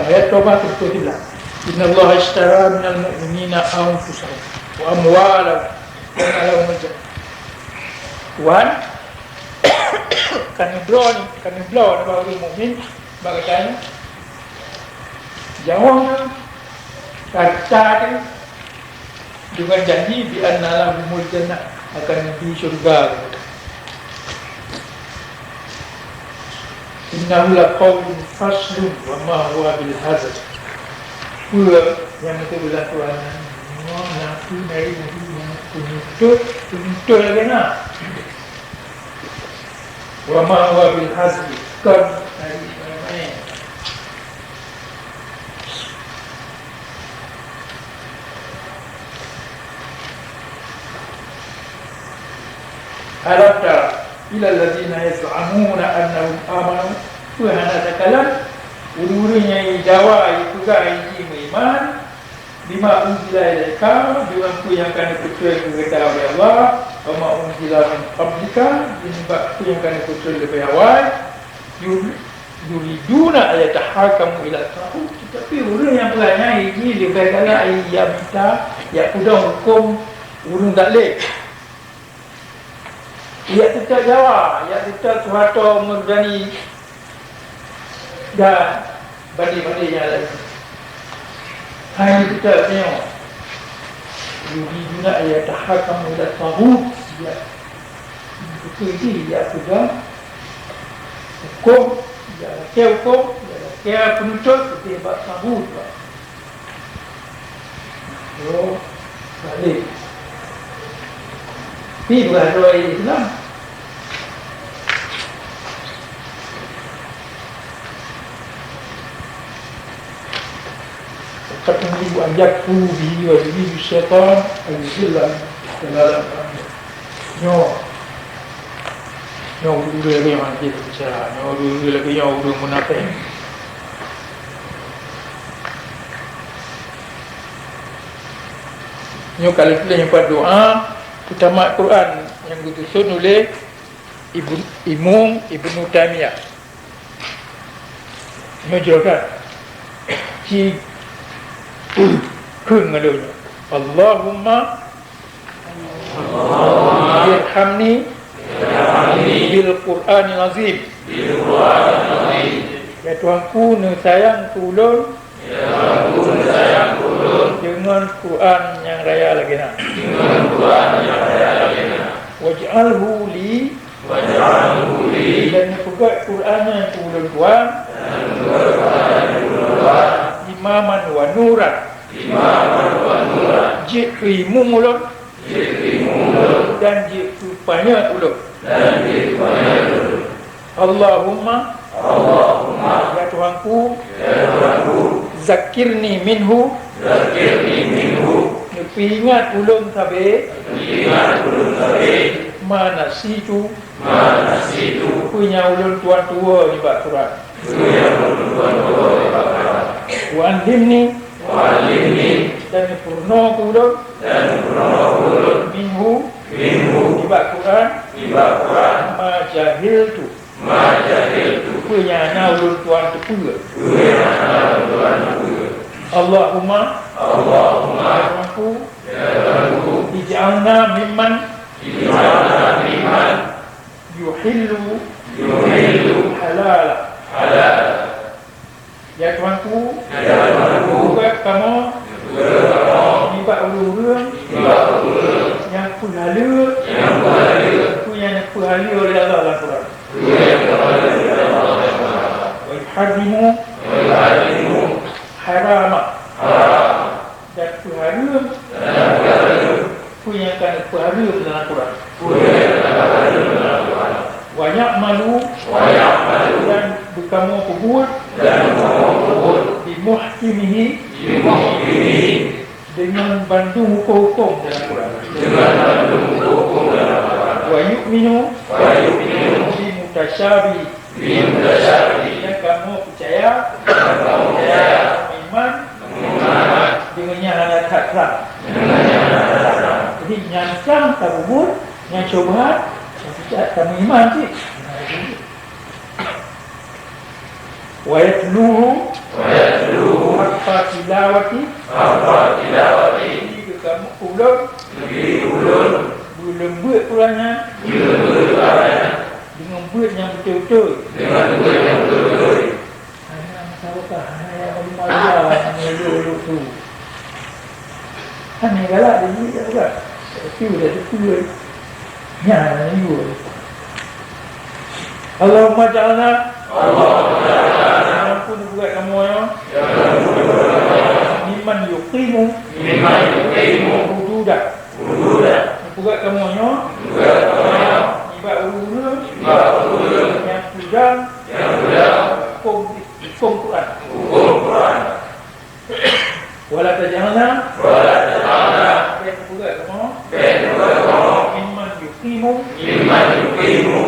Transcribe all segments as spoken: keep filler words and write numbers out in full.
Ayat Taubah tujoh puluh sembilan. "Innallaha ishtara minal mu'minina anfusahum wa amwalahum bi anna lahumul jannah." Tuhan ka neubloe, ka neubloe nibak ureuëng mukmin bak gata nyoe, nyawöng, hareuta, deungon janji, "Bi anna lahumul jannah," akan neubri syeuruga. "Innahu laqaulun faslun wa ma huwa bil hazl." Peue nyang meuteubeulah Tuhan nyan? Nyoe na peue dari Nabi nyang peunutôh, peunutôh lagée na. "Wa ma huwa bil hazl," kon dari main-main. "Alam tara ilal ladzina yaz'amuna annahum amanu," peue hana takalon ureuëng-ureuëng nyang jidawa, jipeugah jih meuiman, "bima unzila ilaika," deungon peue nyang ka neupeutrön keu gata lé Allah, "wa ma unzila min qablika," deungon bak peue nyang ka neupeutrön leubeh awai, "yur-, yuriduna ayyatahakamu ila taghut," teutapi ureuëng nyang peugah nyan jih leubeh galak, ya mita, ya peudong hukôm ureuëng zalim. Ya teutab Jawa, ya teutab Soeharto, Murdani, dan bandé-bandé nyang laén. Hai teutab nyoe, "yuriduna ayyatahakamu ila taghut," ya. Beutôi jih, ya peudong hukôm, ya lakée hukôm, ya lakée peunutôh, leubeh bak taghut, Pak. Yo, balik. Pi beurah droe Islam. Faqad umiru an yakfuru bihi wa yuridu syaitan an yudillahum dalalan ba'ida. Nyoe, nyoe ureuëng lagée nyoe hanjeuet bicara. Nyoe ureuëng lagée nyoe ureuëng munafék. Nyoe ka lheueh tuléh nyoe pat doa peutamat Quran nyang geususun uleh Ibn, Imam Ibnu Taimiyah. Nyoe jroh that. Ci kheun ngon lôn nyoe, "Allahumma irhamni bil Qur'anil Azim." Ya Tuhanku, neusayang keu ulôn deungon Quran nyang raya lagée na. "Waj'alhu li," dan neupeugét Quran nyan keu ulôn, Tuhan, "imaman wa nuran," jeuet keu imum ulôn, dan jeuet keu panyöt ulôn. Allahumma, ya Tuhanku, zakkirni minhu, neupeuingat ulôn sabe, ma nasitu, peue nyang ulôn tuan tuwoe nibak Quran. Wa allimni, dan neupeurunoe keu ulôn, minhu, nibak Quran, ma jahiltu, peue nyang hana ulôn tuan teupeue. Allahumma, ya Tuhanku, ij'alna mimman yuhillu halala. Ya Tuhanku, peugét kamoe nibak ureuëng-ureuëng nyang peuhaleue, peue nyang neupeuhaleue lé Allah lam Quran. Wa yuharrimu harama, dan peuhareuem peue nyang ka neupeuhareuem lam Quran. Wa ya'malu, dan beukamoe peubuet, bi muhkimihi, deungon bandum huköm-huköm dalam Quran. Wa yu'minu, bi mutasyabi, dan kamoe peucaya, iman, deungon nyang hana that trang. Jadi, nyang trang tapeubuet, nyang syubhat, tapeucaya, tameuiman cit. Wa yatluhu, Tilawati. Hafdha tilawati. Bri keu kamu ulôn. Bri ulôn. Beuleumbeut Quran nyan. Beuleumbeut Quran nyan. Deungon beuet nyang beutôi-beutôi. Deungon beuet nyang beutôi-beutôi. Hana musabaqah, hana nyang malu-malu, hana nyang ulok-ulok su. Hana galak di jih, tak peugah. Tapi udah teupeu. Nyan hana nyang ulok. Allahumma ja'alna. Allahumma ja'alna. Nyang pun buat kamoe nyoe. Mimman yuqimu. Mimman yuqimu. Hududah. Hududah. Peugah kamoe nyoe. Peugah kamoe nyoe. Nibak ureueng-ureueng. Nibak ureueng-ureueng. Nyang peudong. Nyang peudong. Huköm, huköm Quran. Huköm Quran. Wala taj'alna. Wala taj'alna. Bèk neupeugöt kamoe. Bèk neupeugöt kamoe. Mimman yuqimu. Mimman yuqimu.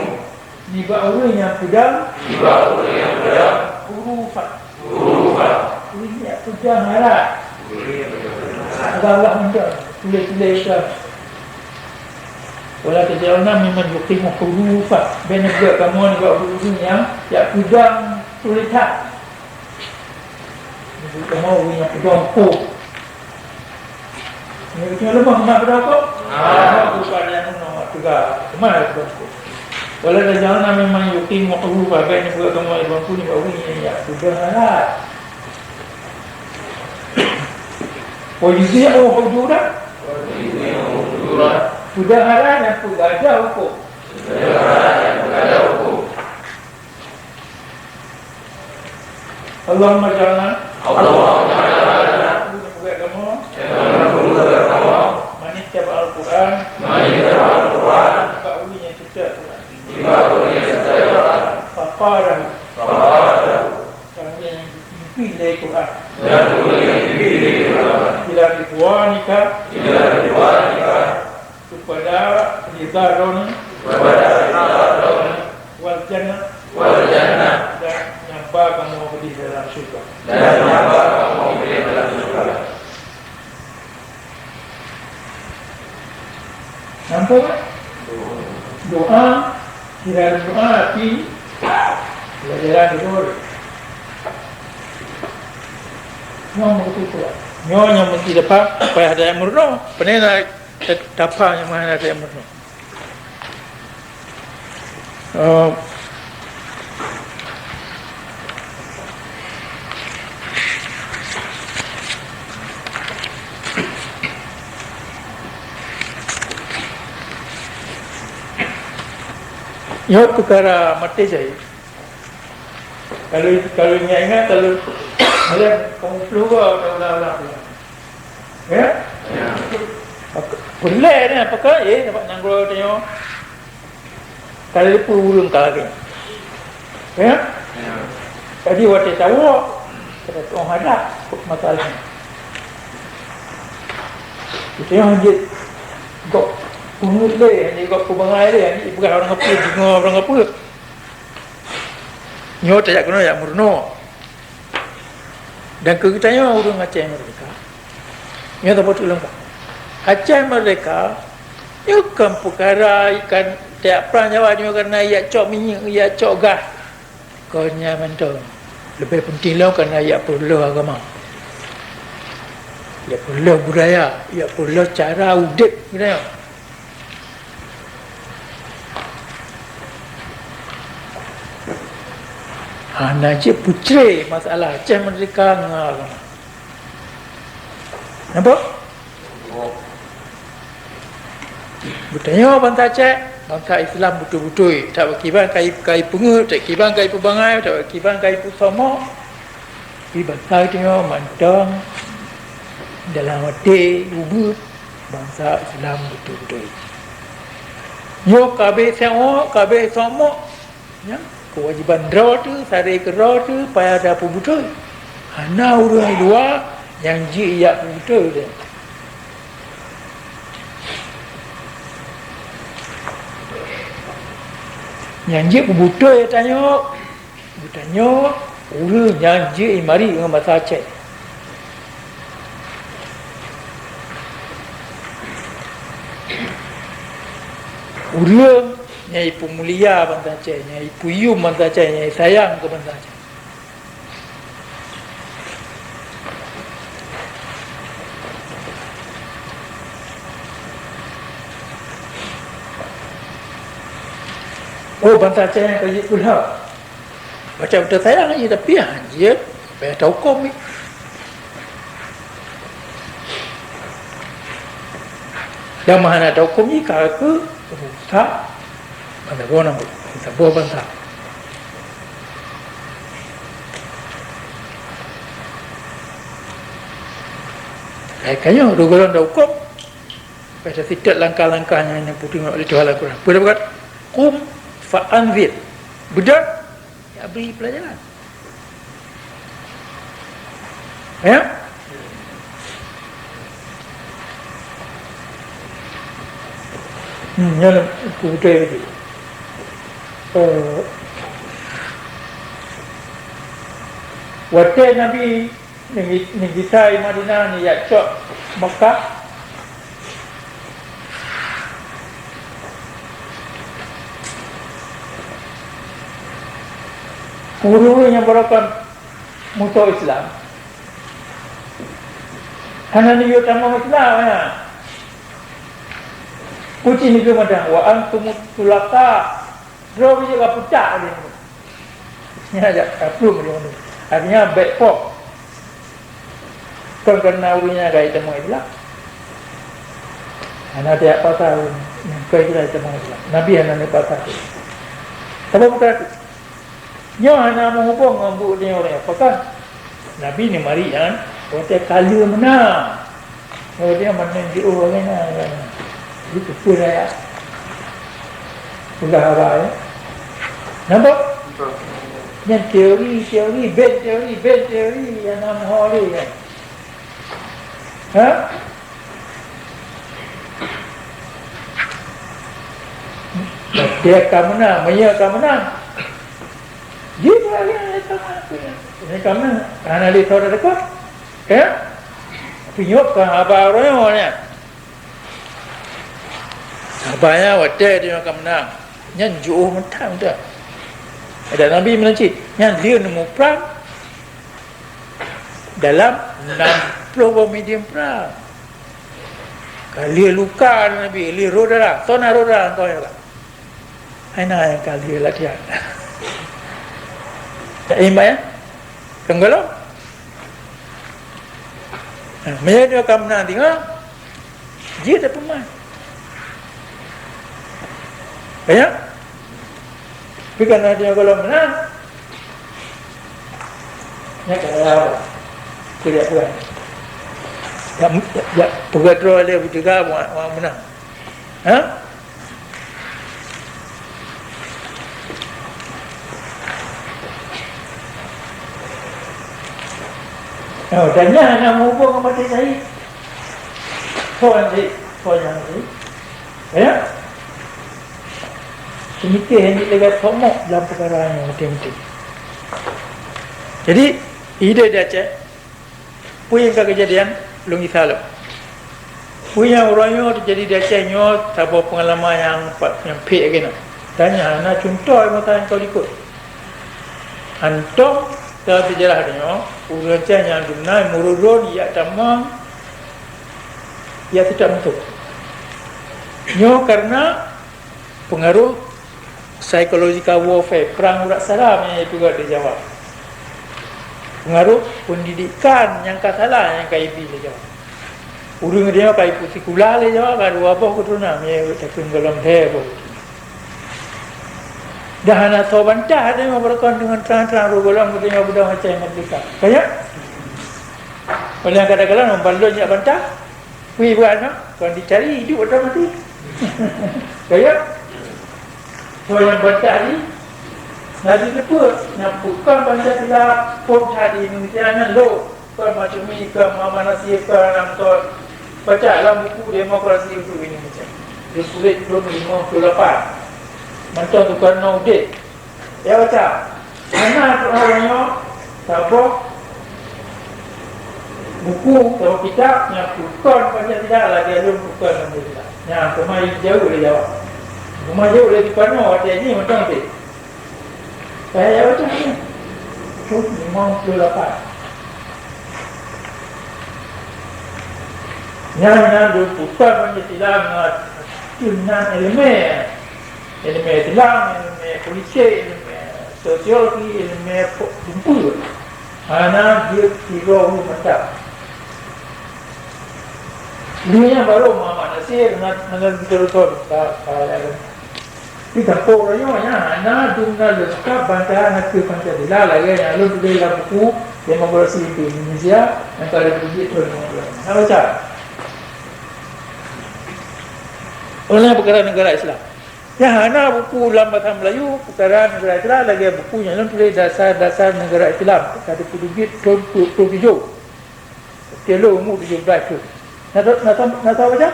Nibak ureueng nyang peudong. Nibak ureueng nyang peudong. Hurufan. Hurufan. Ureueng nyang peudong harap. Ureueng nyang peudong harap. Peugah Allah mantong. Tuléh-tuléh ka. Wala taj'alna mimman yuqimu hurufan. Bèk neupeugöt kamoe nibak ureueng-ureueng nyang, nyang peudong tulésan. Nibak kamoe ureueng nyang peudong huköm. Nyoe, nyoe leumah, leumah peudong huköm? Ah. Leumah bukan nyang meunoe teuga. Leumah peudong huköm. Wala taj'alna mimman yuqimu hurufan. Bèk neupeugöt kamoe nibak ureueng nyang, nyang peudong harap. Wa yudhi'u hududah. Peudong harap nyang peugadôh huköm. Allahumma ja'alna. Allahumma ja'alna. Peugöt kamoe. Peugöt kamoe. Manittaba'al Qur'an. Manittaba'al Qur'an. Bak ureueng nyang seutôt Qur'an. Bak ureueng nyang seutôt Qur'an. Faqadahu. Faqadahu. Dan ureueng nyang geupeuleumah lé Qur'an. Dan ureueng nyang geupeuleumah lé Qur'an. Ila ridwanika. Ila ridwanika. Keupada ridha Droeneuh. Keupada ridha Droeneuh. Wal jannah. Wal jannah. Dan nyang ba kamoe keudéh dalam syeuruga. Dan nyang ba kamoe keudéh dalam syeuruga. Nampak? Doa, kira doa, tapi pelajaran betul. Nyoe meututoe. Nyoe nyang meusti dapat, payah dayah meurunoe. Peunah na Tapa nyang meuhana teumeureunoe. Eh, nyoe peukara maté jai. Kalau, kalau ingat-ingat, kalau malam kamu puluh dua, udah ulang-ulang. Ya? Ya. Peulée ni, apakah, eh, nampak nanggroe tanyoe. Ka lheueh peue ureueng ka lagée nyan. Ya? Ya. Jadi, watée tawoe, kita tueng hadap masalah nyan. Kita yang jeuet gob peungeut lé, hana gob peubangai lé, hana jipeugah ureueng apa, deungoe ureueng apa. Nyoe tajak keunoe jak meurunoe. Dan keu geutanyoe ureueng Aceh Merdeka, nyoe tapeutuléh lom ka. Aceh Merdeka, nyoe kon peukara ikan tiep prang Jawa nyoe kareuna ijak cok minyeuk, ijak cok gas. Kon nyan mantong. Leubeh peunténg lom kareuna ijak peureuloh agama. Ijak peureuloh budaya, ijak peureuloh cara udeb geutanyoe. Hana jeuet peucré masalah Aceh Merdeka ngon agama. Nampak? Geutanyoe bansa Aceh, bansa Islam beutôi-beutôi. That kiban kai, kai peungeut, that kiban kai peubangai, that kiban kai peusomok. Di bansa geutanyoe mantong dalam até ubeut bansa Islam beutôi-beutôi. Nyoe ka abéh somok, ka abéh somok, nyan keuwajiban droe teuh, sabe keudroe teuh payah tapeubeutôi. Hana ureueng luwa nyang jeuet jak peubeutôi lé. Nyang jeuet peubeutôi tanyoe, Geutanyoe ureueng nyang jeuet imari ngon bansa Aceh. Ureueng nyang ipeumulia bansa Aceh, nyang ipeuyum bansa Aceh, nyang isayang keu bansa Aceh. Oh, bansa Aceh nyang ka jeuet peulheueh. Macam teu sayang jih, tapi, ha, jeuet, payah tahukôm jih. Dan meuhana tahukôm jih ka keu rusak bansa, boh bansa. Hai ka nyoe, dua golom tahukôm, pada setiap langkah-langkah nyang, nyang peutimang oleh Tuhan lam Quran. Peue dia peugah? "Qum fa anzir." Beudôh, ya, bri peulajaran. Ya? Hmm, nyan putih tu. Eh, watèe Nabi Nigi-, nigisa i Madinah, nijak cok Mekah. Ureueng-ureueng nyang barokon musoh Islam, hana neuyue tamong Islam, ya. Kuci nigeu mantong, "Wa antumut tulaqa." Droe jeuet ka pucak lé. Nyan jak taplum lé. Artinya, bèk poh. Kon kareuna ureueng nyan ka jitamong Islam. Hana tajak pasal, kon Islam jitamong Islam. Nabi hana neuk pasal. Saboh peukara. Nyoe hana meuhubong ngon buet nyoe, pakon? Nabi neumarit nyan watèe ka lheueh meunang. Watèe nyan mandum jiôh lagèe nyan, lagèe nyan. Jadi, keupeue raya? Peugah haba, ya? Nampak? Betul. Nyan teori, teori, ben teori, ben teori nyang na meuho lé, ya. Ha? Dia ka meunang, meunyoe ka meunang. Jih lagèe nyan ka meunang. Meunyoe ka meunang, hana lé saudara dekat. Ya? Tapi nyoe ka haba uroe nyoe nyan. Haba nyan watèe dia ka meunang. Nyan jiôh mantong dah. Ada Nabi meunan cit. Nyan dia neumeung prang. Dalam enam puluh boh medium perang. Ka lheueh luka Nabi, lheueh rôh darah. Soe na rôh darah, engkau ya Allah. Hai na nyang ka lheueh latihan. Tak imbang, ya? Tenggelam. Ha, meunyoe dia ka meunang tinggai, jeuet tapeuman. Banyak. Tapi kan ada golom meunang. Nyan ka raya. Kuliah puan. Jak, jak, jak peugah droe lé beuteuga, wa, wa meunang. Ha? Oh, dan nyan hana meuhubong ngon maté syahid. Soe nyang syahid? Soe nyang syahid? Ya? Seumiké hana lagèe somok dalam peukara nyoe, beutôi-beutôi. Jadi, idéh di Aceh, peue nyang ka keujadian, lôn gisa lom. Peue nyang uroe nyoe teujadi di Aceh nyoe, saboh peungalaman nyang pa-, nyang phet lagèe nyoe. Dan nyan hana cuntoh masa nyang ka likot. Hantom dalam seujarah nyoe, ureueng Aceh nyang dumna meururôn jak tamong, jak seutôt musoh. Nyoe kareuna Peungaruh psychological warfare, perang urat saram nyang jipeugah di Jawa. Peungaruh peundidikan nyang ka salah nyang ka jibi lé Jawa. Ureueng di Jawa ka jipeusikeula lé Jawa, ka dua boh keuturonan, meunyo takheun golom lhèe boh. Dah hana soe bantah, ada nyang beureukan deungon trang-trang, rôh golom keuturonan beudôh macam merdeka. Ka nyan? Oleh kadang-kadang, ban lôn jak bantah, Kui buat nyoe, kon dicari idup atau mati. Kaya? Soe nyang bantah ni, na jiteupeue, nyang bukon Pancasila phôn that di Indonesia nyan lôn, kon Masyumi, kon Muhammad Nasir, kon Anam, kon. Baca lam buku Demokrasi untuk Indonesia. Ditulis tahun lima puluh lapan. Mantong Soekarno udép. Ya, baca. Hana teuh awai nyoe, saboh buku, saboh kitab nyang bukon Pancasila, lagèe lôn bukon Pancasila. Nyan, teuma jauh lé Jawa. Teuma jauh lé Soekarno, watèe nyan mantong cit. Saya baca ni. Tahun lima puluh lapan. Nyan, nyan, lôn bukon Pancasila ngon, ngon elemen. Elemen Islam, elemen Politik, ileumèe sosiologi, ileumèe po-, seumpue. Hana jeuet sidroe ureueng mantap. Lheueh nyan barô Muhammad Nasir ngon, ngon Gusdur Rosod ka, ka, ka, di gampông rayeuk nyan hana dum na leungkap bantahan ateueh Pancasila lagèe nyang lôn tuléh lam buku Demokrasi di Indonesia nyang ka lheueh terbit thôn lima belas. Na baca? Oleh peukara negara Islam. Nyang hana buku lam basa Melayu, peukara negara Islam lagèe buku nyang lôn tuléh Dasar-Dasar Negara Islam, ka teupeuteubit thôn peuet puluh tujoh. Watèe lôn umu tujoh blah thôn. Na ta-, na ta-, na tabaca?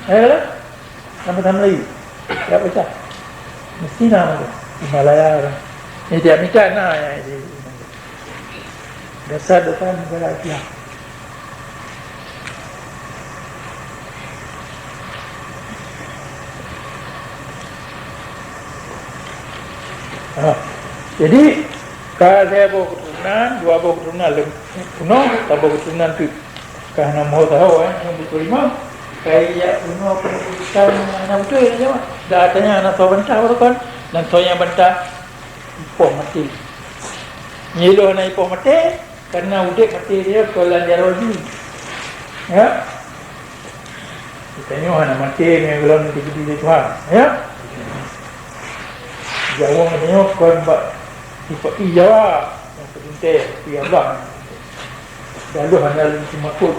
Hai, lam basa Melayu. Jak baca. Mesti na baca. Himalaya. Ni dia minta na, ya, di Dasar-dasar negara Islam. Ha. Jadi, ka lhèe boh keuturonan, dua boh keuturonan lé-, bunoe, saboh keuturonan teuk ka hana meuho saho, eh, nyang beutôi lima. Kai jak bunoe keputusan hana beutôi, ya, Mak. Dak tanya hana soe bantah, bukan? Dan soe nyang bantah, ipoh maté. Nyoe lôn hana ipoh maté, Kareuna udép maté dia kon lam jaroe jih. Ya. Geutanyoe hana maté meunyoe gohlom teukeudi lé Tuhan. Ya. Jawoe geutanyoe kon bak sifat i Jawa nyang peuteuntèe, i Allah. Galuh hana lé teumakot.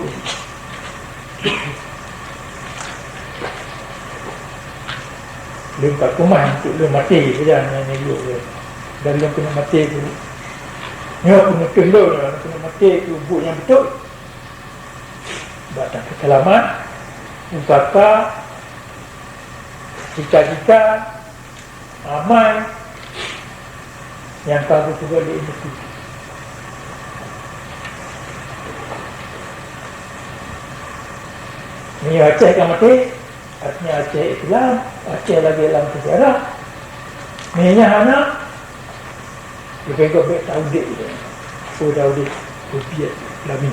Lôn ka keumah untuk lôn maté sajan nyan nyoe. Dan lôn keuneuk maté tu. Nyoe peunutôh lôn, lôn keuneuk maté tu buet nyang beutôi. Bak takeuseulamat, usaka, cita-cita, amai nyang ka geupeugah lé industri. Meunyoe Aceh ka maté, artinya Aceh Islam, Aceh lagèe lam seujarah. Meunyoe hana, leubeh gèt bèk taudép. Peue taudép? Teubiet lami.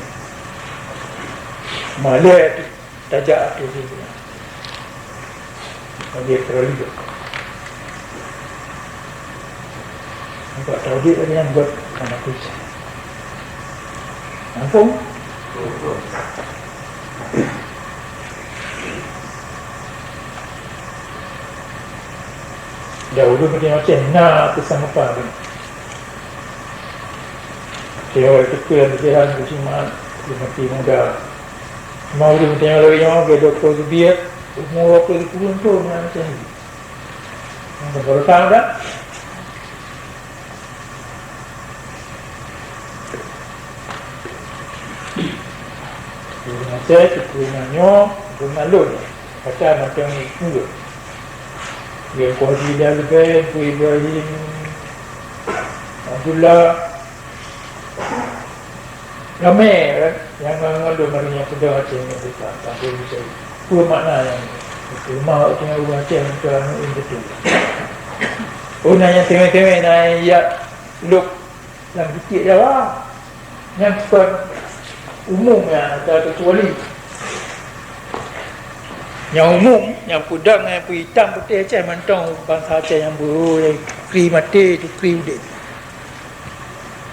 Malèe tu. Tajak ateueh jih. Bagi terlalu. Nampak tadi lagi yang buat anak kucing. Ampun. Dahulu macam-macam nak pesan apa tu. Teori tepi dan pikiran kucing mat, dia mati muda. Mau dia macam lagi yang dia doktor Zubir, umur dua puluh sepuluh tu macam ni. Yang berpeluang dah. Ureueng Aceh, ureueng nyoe, ureueng alun. Kata macam ni pun. Dia Haji Lia Lebai, Teungku Ibrahim Abdullah. Ramé, kan? Nyang ngon-ngon lôn mari nyang peugah Aceh nyoe buka, tapi bisa. Peue makna nyang itu? Lemah awak tengah ureueng Aceh, muka anu in betul. Oh, na nyang teumé-teumé, na nyang jak lôb lam bukét Jawa. Nyang kon umum nyang ada kecuali. Nyang umum, nyang peudong, nyang peuitam putéh Aceh mantong bansa Aceh nyang beurôi, kri maté, tu kri udép.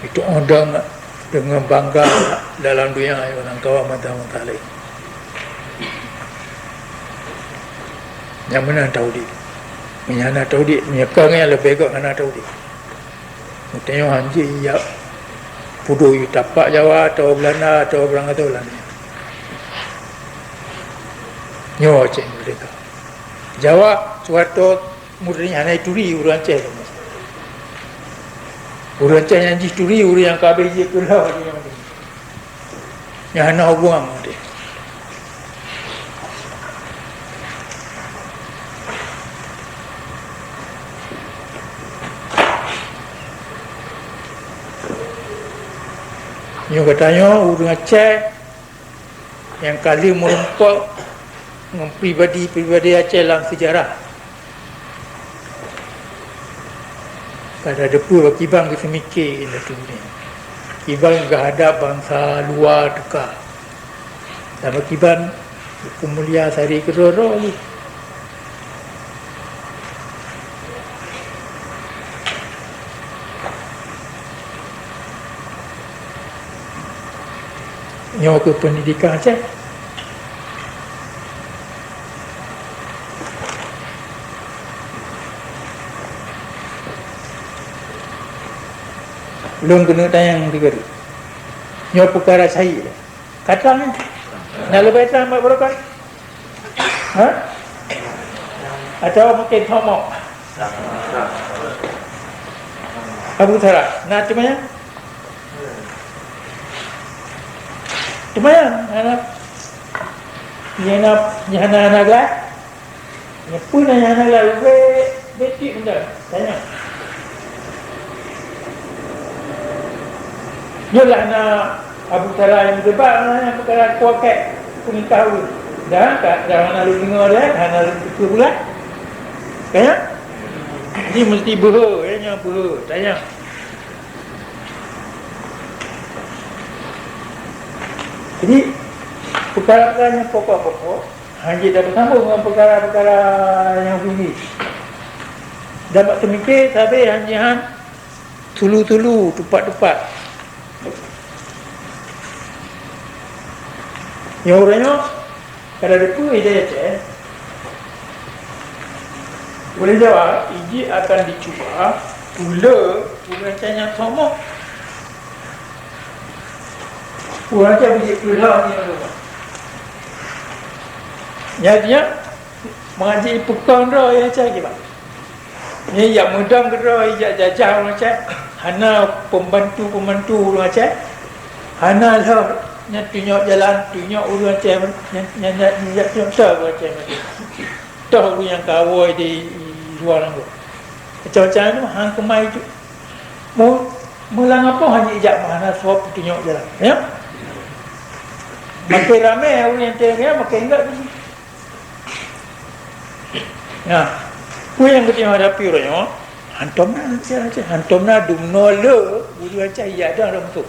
Itu orang dengan bangga dalam dunia yang orang kawan mata-mata lain. Nyang meunan taudép. Meunyoe hana taudép, meunyoe ka nyan leubeh gét hana taudép. Meunyoe hanjeuet jak pudoi tapak Jawa atau Belanda atau barang atau laén. Nyoe Aceh merdeka. Jawa, Soeharto, Ureueng nyan hana jituri ureueng Aceh. Ureueng Aceh nyang jituri ureueng nyang ka habéh jeuet keu lheueh nyan. Nyang hana hubungan ngon Aceh. Nyoe geutanyoe ureueng Aceh nyang ka lheueh meurumpok ngon pribadi-pribadi Aceh lam seujarah. Ka tateupeue kiban geuseumiké indatu nyan. Kiban geuhadab bansa luwa teuka. Dan kiban geupeumulia sari keudroe-droe lé. Nyoe keuh peundidikan Aceh. Lôn keuneuk tanyong sigoe. Nyoe peukara syahid. Ka trang nyoe. Na leubeh trang bak barokah? Ha? Atawa mungken thomok? Abu Tara, na teumanyong? Teumanyong, hana. Nyang na, nyang hana, hana gleh. Nyang peue na nyang hana gleh, ubé, ubé cit benda. Tanyong. Nyoe lah na Abu Tara nyang meudebat, na nyang peukara kuakek peuningkah ureueng. Dan ka, dan hana lôn deungoe deh, hana lôn teupeue bulat. Kan ya? Jadi mesti beuhe, ya, nyoe beuhe. Tanyong. Jadi, peukara-peukara nyang pokok-pokok, hana jeuet tapeusambông ngon peukara-peukara nyang tinggi. Dan bak teumike sabe hana jihan tulu-tulu, tupat-tupat. Nyoe uroe nyoe, kada dipeue idéh Aceh. Boleh jawab, iji akan dicuba, pula ureueng Aceh nyang sombong. Ureueng Aceh biji peulah ni dulu. Nyan, nyan, mengaji peukong droe Aceh kiban. Nyan jak meudong keudroe, jak jajah ureueng Aceh. Hana pembantu-pembantu ureueng Aceh. Hana lheueh nyan tunyok jalan, tunyok ureueng Aceh. Nyan, nyan, nyan, nyan tunyok sa ureueng Aceh. Toh ureueng nyang ka awai di luwa nanggroe. Macam-macam tu, hang keumai tu. Mu-, meulang apoh hana ijak meuhana soe peutunyok jalan. Ya? Makin ramé ureueng nyang teurimong, makin ingat biji. Nah, peue nyang geutanyoe hadapi uroe nyoe, hantom na, hantom na dumnoe le ureueng Aceh ijak dong lam tu.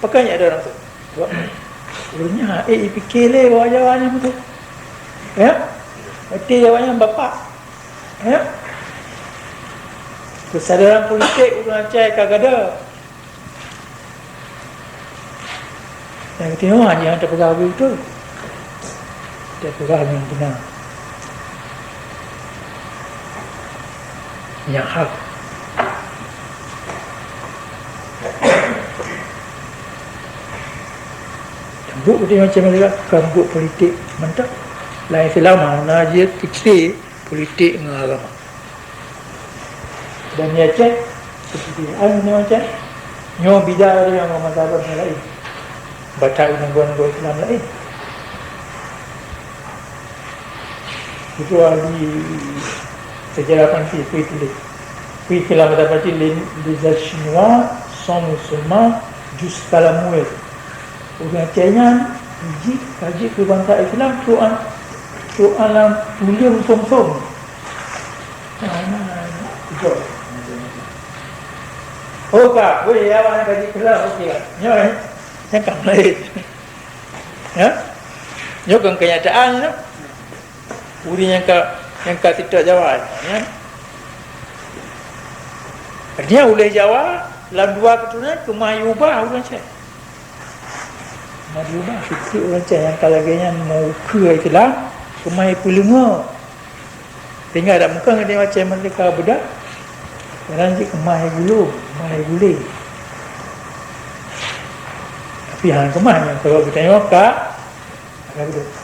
Pakon ijak dong lam tu? Sebab ureueng nyan, eh, ipike lé bahwa Jawa nyan beutôi. Ya? Berarti Jawa nyan bapak. Ya? Keusadaran politik ureueng Aceh ka gadôh. Nyang keutimong hana tapeugah beutôi. Tapeugah nyang beuna. Nyang hak. Buet keutimong macam mana, bukan buet politik mantap. Lam Islam hana jeuet keucre politik ngon agama. Dan di Aceh, seperti ai nyoe Aceh, nyoe bida deungon mazhab nyang laén. Bak nanggroe-nanggroe Islam laén. Itu ahli sejarah Francis, peue tuléh. Peue Islam mazhab Francis, les, les Chinois sont musulmans jusqu'à la moelle. Ureueng Aceh nyan jih ka jeuet keu bansa Islam, soal, soalan tuleueng som-som. Nah, nah, nah, nah. Oh, ka, boleh awak nak kaji kelas, okey lah. Nyoe, eh, nyan ka laén. Ya? Nyoe kan kenyataan, ya? Ureueng nyang ka, nyang ka teutok Jawa, ya? Artinya, uleh Jawa, lam dua keuturonan, keumah ubah ureueng Aceh. Keumah ubah, setiap ureueng Aceh nyang ka lagée nyan meukeue Islam, keumah peuleungoe. Sehingga dak mungken geutanyoe Aceh merdeka beudah, barang jih keumah gulong, keumah gulé. Tapi hana keumah nyan, sabab geutanyoe ka, ka beudah.